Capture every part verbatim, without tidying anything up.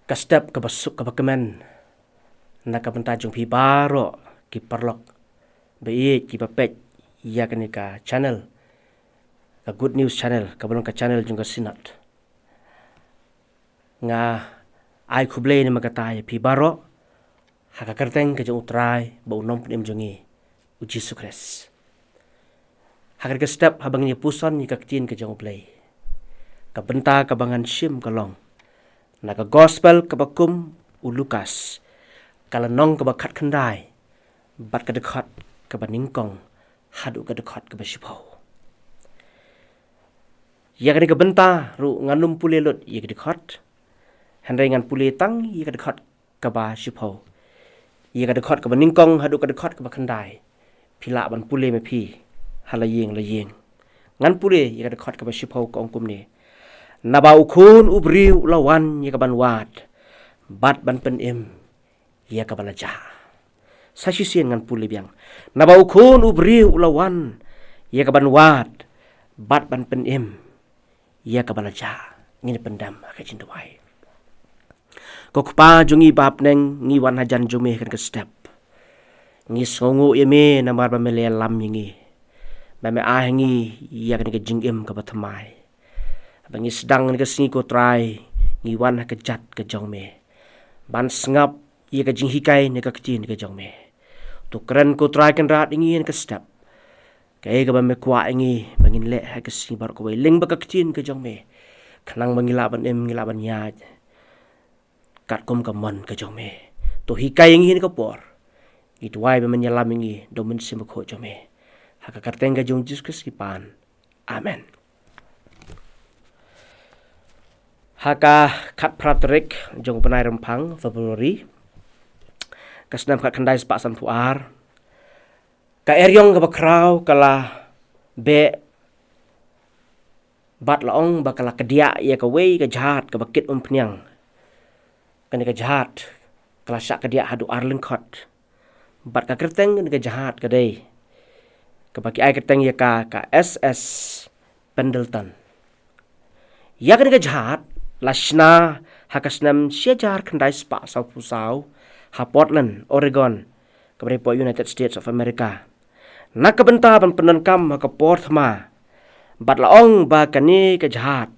Ka step kaba suk kaba kmen na ka bynta jong phi baroh ki paralok ba ïeit kiba peit ïa kane ka channel, ka Good News Channel, kaba long ka channel jong ka Synod. Nga ai khublei namar kata ïa phi baroh ha ka kyrteng ka jong U Trai bad U Nongpynim jong ngi, U Jisu Khrist. Ha kane ka step haba ngin ïa puson ïa ka ktien ka jong U Blei, ka bynta kaba ngan shim ka long na ka Gospel kaba kum u Lukas, ka lynnong kaba khatkhyndai bad ka dkhot kaba nyngkong haduh ka dkhot kaba shiphew. Ïa kane ka bynta ruh ngan ym pule lut ïa ka dkhot, hynrei ngan pule tang ïa ka dkhot kaba shiphew. Ïa ka dkhot kaba nyngkong haduh ka dkhot kaba khyndai phi lah ban pule ma phi ha la ïing la ïing. Ngan pule ïa ka dkhot kaba shiphew, ka ong kumne: Naba U Khun u briew u la wan ïa kaban wad bad ban pynim ïa kaba la jah. Sa shisien ngan pule biang: Naba U Khun u briew u la wan ïa kaban wad bad ban pynim ïa kaba la jah. Ngin pyndam ha ka jingduwai. Ko Kpa jong ngi ba ha bneng, ngi wan hajan jong me ha kane ka step. Ngi sngewnguh ïa me namar ba me la ïalam ïa ngi, ba me ai ha ngi ïa kane ka jingim kaba thymmai. Ba ngi sdang kane ka sngi, ko Trai, ngi wan ha ka jait ka jong me ban sngap ïa ka jinghikai na ka ktien ka jong me. To kren, ko Trai Kynrad, ïa ngi ha kane ka step, kaei kaba me kwah ïa ngi ba ngin leh ha ka sngi baroh kawei lyngba ka ktien ka jong me, khnang ba ngi lah ban im, ngi lah ban ïaid katkum ka mon ka jong me. To hikai ïa ngi ha kane ka por. Ngi duwai ba men ïalam ïa ngi da U Mynsiem Bakhuid jong me. Ha ka kyrteng ka jong U Jisu Khrist ngi pan. Amen. Ha ka khatphra tarik jong u bnai Rymphang, February, ka snem khatkhyndai spah sanphew ar, ka eriong kaba khraw ka la beh bad la ong ba ka la kdiah ïa kawei ka jhad kaba kit umphniang. Kane ka jhad ka la shah kdiah haduh ar lyngkhot. Bad ka kyrteng kane ka jhad ka dei, kaba ki ai kyrteng ïa ka, ka S S Pendleton. Ïa kane ka jhad la shna ha ka snem shi hajar khyndai spah sawphew saw ha Portland, Oregon, kaba dei hapoh United States of America, na ka bynta ban pyndonkam ha ka por thma. Bad la ong ba kane ka jhad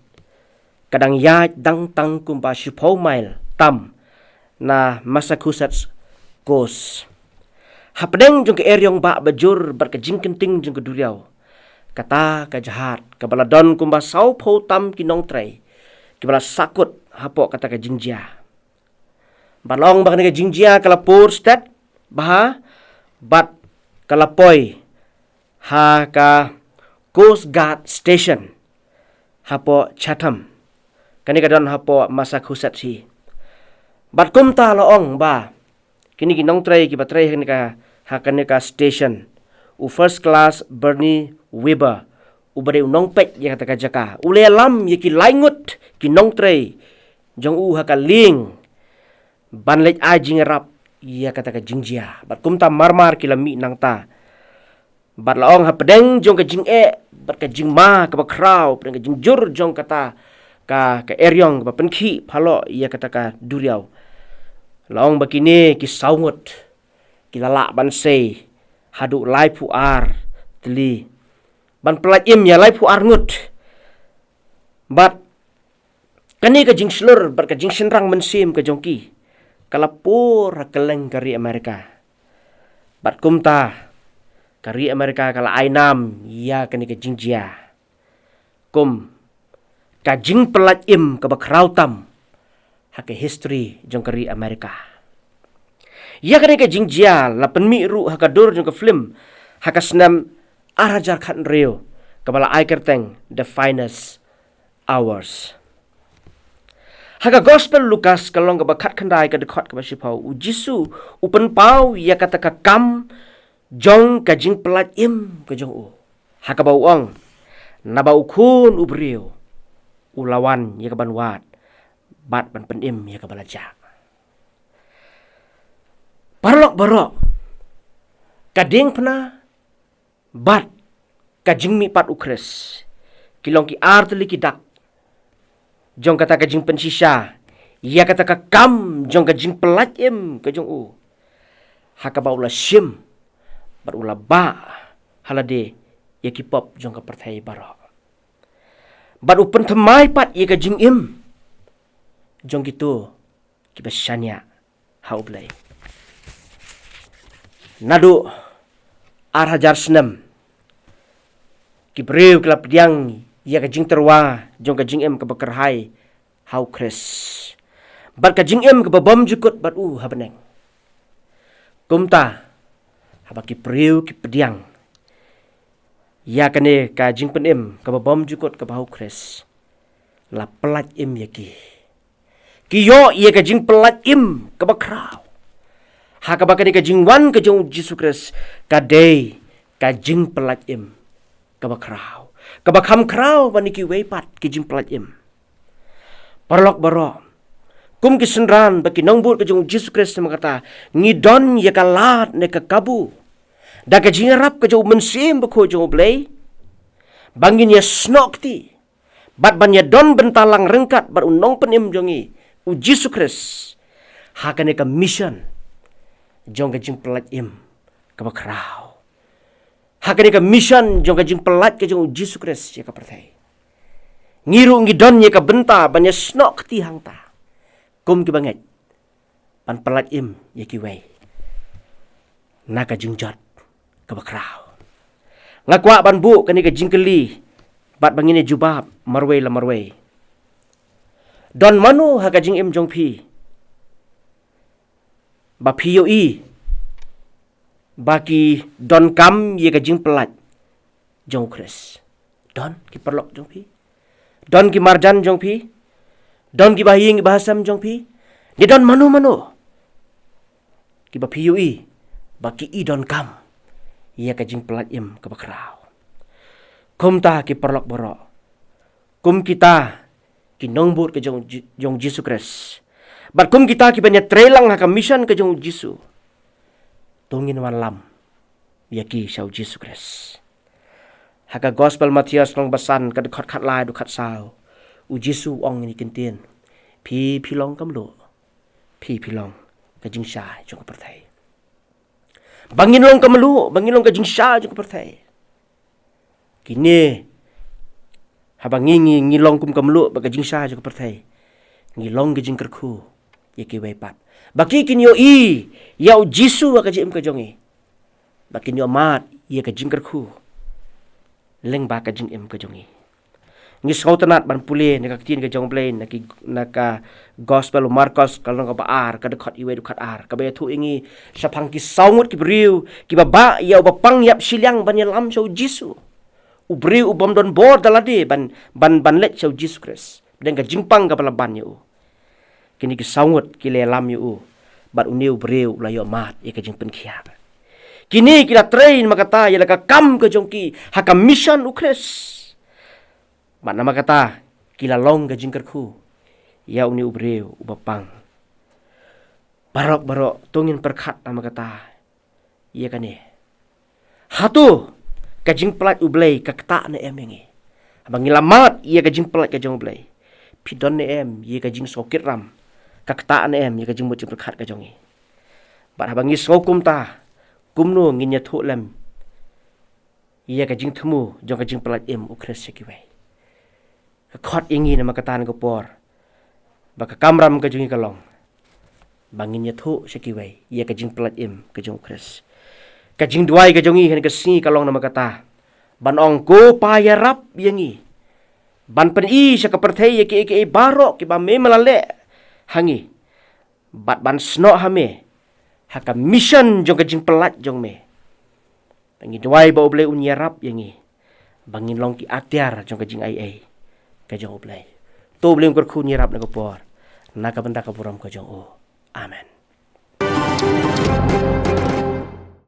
ka dang ïaid dang tang kumba shiphew mail tam na Massachusetts Coast. Hapdeng jong ka eriong bah bajur bad ka jingkynting jong ka duriaw, kata ka jhad kaba la don kumba sawphew tam ki nongtrei kiba la sahkut hapoh kata ka jingjia. Bad la ong ba kane ka jingjia ka la pur stet bha bad ka la poi ha ka Coast Guard Station hapoh Chatham. Kane ka don hapoh Massachusetts hi. Bad kumta la ong ba kine ki nongtrei kiba trei ha kane ka, ha kane ka station, u First Class Bernie Weber, uba dei u nongpeit ïa kata ka jaka, u la ïalam ïa ki lai ngut ki nongtrei jong u ha ka lieng ban leit ai jingïarap ïa kata ka jingjia. Bad kumta marmar ki la mih nangta. Bad la ong hapdeng jong ka jingeh bad ka jingma kaba khraw, hapdeng ka jingjur jong kata ka, ka eriong kaba pynkhih phalok ïa kata ka duriaw, la ong ba kine ki saw ngut ki la lah ban sei haduh laiphew ar tylli, ban pyllait im ïa laiphew ar ngut. Bad kane ka jingshlur bad ka jingshynrang mynsiem ka jong ki ka la pur ha kylleng ka ri Amerika. Bad kumta ka ri Amerika ka la ai nam ïa kane ka jingjia kum ka jingpyllait im kaba khraw tam ha ka history jong ka ri Amerika. Ïa kane ka jingjia la pynmih ruh ha ka dur jong ka film ha ka snem ar hajar khathynriew, kaba la ai kyrteng The Finest Hours. Ha ka Gospel Lukas ka lynnong kaba khatkhyndai ka dkhot kaba shiphew, U Jisu u pynpaw ïa kata ka kam jong ka jingpyllait im ka jong u, ha kaba u ong: Naba U Khun u briew u la wan ïa kaban wad bad ban pynim ïa kaba la jah. Paralok baroh, ka diengphna bad ka jingmihpat U Khrist ki long ki ar tylli ki dak jong kata ka jingpynshisha ïa kata ka kam jong ka jingpyllait im ka jong u, ha kaba u la shim bad u la bah ha lade ïa ki pop jong ka pyrthei baroh, bad u pynthymmai pat ïa ka jingim jong kito kiba shaniah ha U Blei. Naduh ar hajar snem ki briew ki la pdiang ïa ka jingtyrwa jong ka jingim kaba kyrhai ha U Khrist, bad ka jingim kaba bymjukut bad u ha bneng. Kumta, haba ki briew ki pdiang ïa kane ka jingpynim kaba bymjukut kaba ha U Khrist, la pyllait im ïa ki. Ki ïoh ïa ka jingpyllait im kaba khraw, ha kaba kane ka jingwan ka jong U Jisu Khrist ka dei ka jingpyllait im kaba khraw, kaba kham khraw ban ïa kiwei pat ki jingpyllait im. Paralok baroh, kum ki synran bad ki nongbud ka jong U Jisu Khrist, namar kata ngi don ïa ka lad ne ka kabu da ka jingïarap ka jong U Mynsiem Bakhuid jong U Blei, ba ngin ïasnoh kti bad ban ïadon bynta lang ryngkat bad U Nongpynim jong ngi, U Jisu Khrist, ha kane ka mission jong ka jingpyllait im kaba khraw, ha kane ka mission jong ka jingpyllait ka jong U Jisu Khrist ïa ka pyrthei. Ngi ruh ngi don ïa ka bynta ban ïasnoh kti hangta kum kiba ngeit ban pyllait im ïa kiwei na ka jingjot kaba khraw. Nga kwah ban buh kane ka jingkylli bad ba ngin ïa jubab marwei la marwei. Don mano ha ka jingim jong phi ba phi ïohi ba ki donkam ïa ka jingpyllait jong U Khrist? Don ki paralok jong phi? Don ki marjan jong phi? Don ki bahaïing ki bahasem jong phi? Ne don mano mano kiba phi ïohi ba ki i donkam ïa ka jingpyllait im kaba khraw? Kumta ki paralok baroh, kum kita ki nongbud ka jong, jong Jisu Khrist, bad kum kita kiban ïatreilang ha ka mission ka jong U Jisu, to ngin wanlam ïa ki sha U Jisu Khrist. Ha ka Gospel Mathaios lynnong ba san, ka dkhot khatlai haduh khatsaw, U Jisu u ong ïa kine ki ktien: Phi, phi long ka mluh, phi, phi long ka jingshai jong ka pyrthei. Ba ngin long ka mluh, ba ngin long ka jingshai jong ka pyrthei. Kine, haba ngi, ngi, ngi long kum ka mluh bad ka jingshai jong ka pyrthei, ngi long ka jingkyrkhu ïa kiwei pat ba ki kin ïohi ïa U Jisu ha ka jingim ka jong ngi, ba kin ïoh mad ïa ka jingkyrkhu lyngba ka jingim ka jong ngi. Ngi sngewtynnat ban pule na ka ktien ka jong U Blei, na ki, na ka Gospel u Markos, ka lynnong kaba ar, ka dkhot iwei haduh khatar, kaba ïathuh ïa ngi shaphang ki saw ngut ki briew kiba bah ïa u bapang ïap shiliang ban ïalam sha U Jisu, u briew u bym don bor da lade ban, ban, ban leit sha U Jisu Khrist. Dang ka jingpang kaba la ban ïa u. Kine ki saw ngut ki la ïalam ïa u, bad une u briew u la ïoh mad ïa ka jingpynkhiah. Kine ki la trei namar kata ïa la ka kam ka jong ki ha ka mission U Khrist, bad namar kata ki la long ka jingkyrkhu ïa une u briew u bapang. Paralok baroh, to ngin pyrkhat namar kata ïa kane. Hato ka jingpyllait U Blei ka ktah ne em ïa ngi? Haba ngi la mad ïa ka jingpyllait ka jong U Blei, phi don ne em ïa ka jingsngewkitram, ka ktah ne em ïa ka jingmut jingpyrkhat ka jong ngi? Bad haba ngi sngew kumta, kumno ngin ïathuh lem ïa ka jingthmu jong ka jingpyllait im U Khrist sha kiwei? Ka khot ïa ngi namar kata na ka por, ba ka kamram ka jong ngi ka long ba ngin ïathuh sha kiwei ïa ka jingpyllait im ka jong U Khrist. Ka jingduwai ka jong ngi ha kane ka sngi ka long namar kata, ban ong, Ko Pa, ïarap ïa ngi ban pyni sha ka pyrthei ïa kiei kiei baroh kiba me me la leh ha ngi, bad ban snoh ha me ha ka mission jong ka jingpyllait jong me. Ba ngi duwai ba U Blei un ïarap ïa ngi ba ngin long ki atiar jong ka jingaiei ka jong U Blei. To U Blei un kyrkhu un ïarap na ka por, na ka bynta ka burom ka jong u. Amen.